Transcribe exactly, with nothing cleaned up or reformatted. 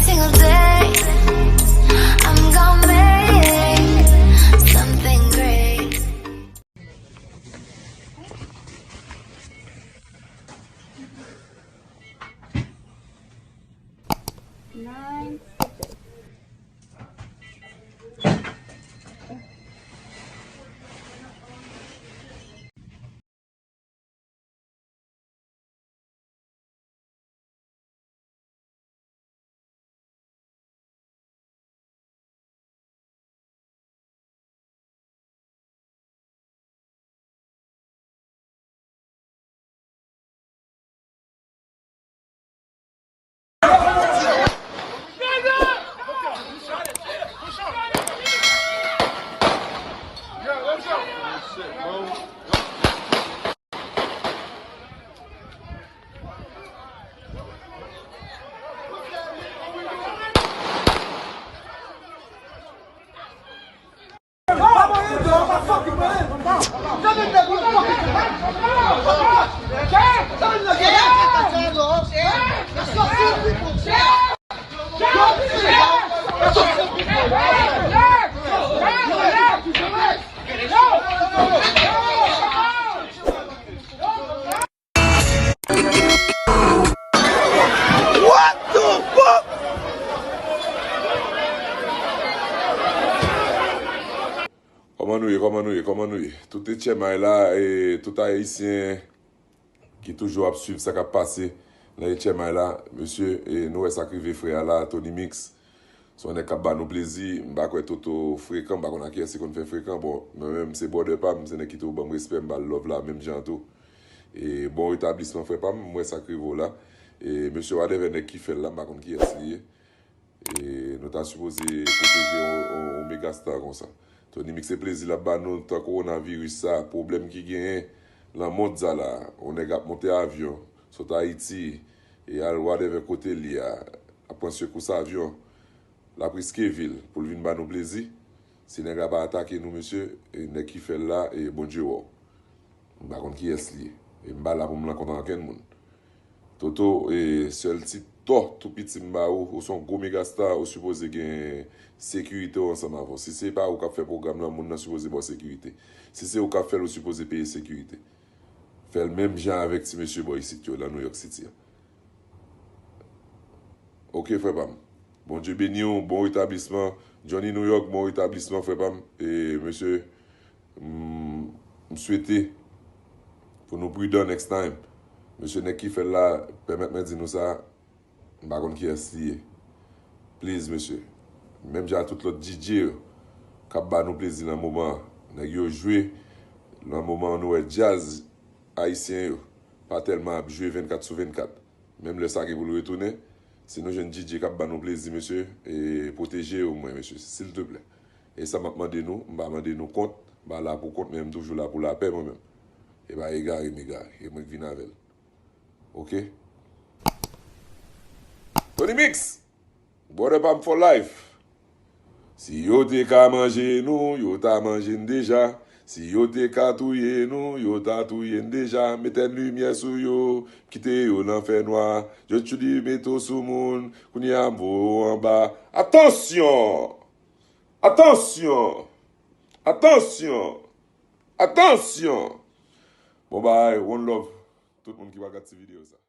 Single day, I'm gonna make something great. Nine. What the fuck? Kòman nou ye, kòman nou ye, kòman nou ye? Tout H M I la, e tout Ayisyen ki toujou ap swiv sa k ap pase nan H M I la, mesye, e nou wè sa k rive frè a la, Tony Mix. Se yon nèg k ap ba nou plezi. M pa kwè Toto frekan, m pa konn ak kiyès li konn fè frekan. Bon, mwen menm, se brother pa m, se nèg ki toujou ban m respè, m ba l love la, menm jan tou. E bon retablisman, frè pa m, m wè sa k rive w la. E mesye, whatever nèg ki fè l la, m pa konn kiyès li ye. E nou ta sipoze pwoteje yon, yon, yon megastar konsa. Tony Mix, se plezi l ap ba nou, tan kowonaviris sa, pwoblèm ki genyen nan mond sa la, yon nèg ap monte avyon, sot Ayiti, e al whatever kote l ye a, ap pran sekous avyon, l ap riske vi l pou l vin ba nou plezi. Si nèg la pa atake nou, mesye, e nèg ki fè l la, e Bondye wè w. M pa konn kiyès li ye. E m pa la pou m rankontre ankenn moun. Toto, e sèl ti tò tou piti m ba ou, ou se yon gwo megastar, ou sipoze gen sekirite w ansanm avè w. Si se pa ou k ap fè pwogram lan, moun nan sipoze ba w sekirite. Si se ou k ap fè l, ou sipoze peye sekirite. Fè l menm jan avèk ti mesye bò isit yo, nan New York City a. Oke, frè pa m. Bondye beni w, bon retablisman. Johnny New York, bon retablisman, frè pa m. E mesye, m, m swete pou nou pridan next time. Mesye nèg ki fè l la, pèmèt mwen di nou sa, m pa konn kiyès li ye. Please, mesye. Menm jan ak tout lòt D J yo k ap ba nou plezi nan moman an. Nèg yo jwe nan moman an, nou wè djaz ayisyen yo pa tèlman ap jwe vennkat sou vennkat. Menm lè sa gen pou l retounen, si nou jwenn D J k ap ba nou plezi, mesye, e pwoteje yo mwen, mesye, silteplè. E sa m ap mande nou, m pa mande nou kont, m pa la pou kont, men m toujou la pou lapè mwen menm. E pa egare m egare, e mwen k vin avè l. Oke? Tony Mix! Brother pa m for life. Si yo te ka manje nou, yo ta manje n deja. Si yo te ka touye nou, yo ta touye n deja. Mete limyè sou yo, kite yo nan fènwa. Jodi mete w sou moun, kounye a m voye w anba. Atansyon! Atansyon! Atansyon! Atansyon! Bon bagay, one love. Tout moun ki pral gad ti videyo sa.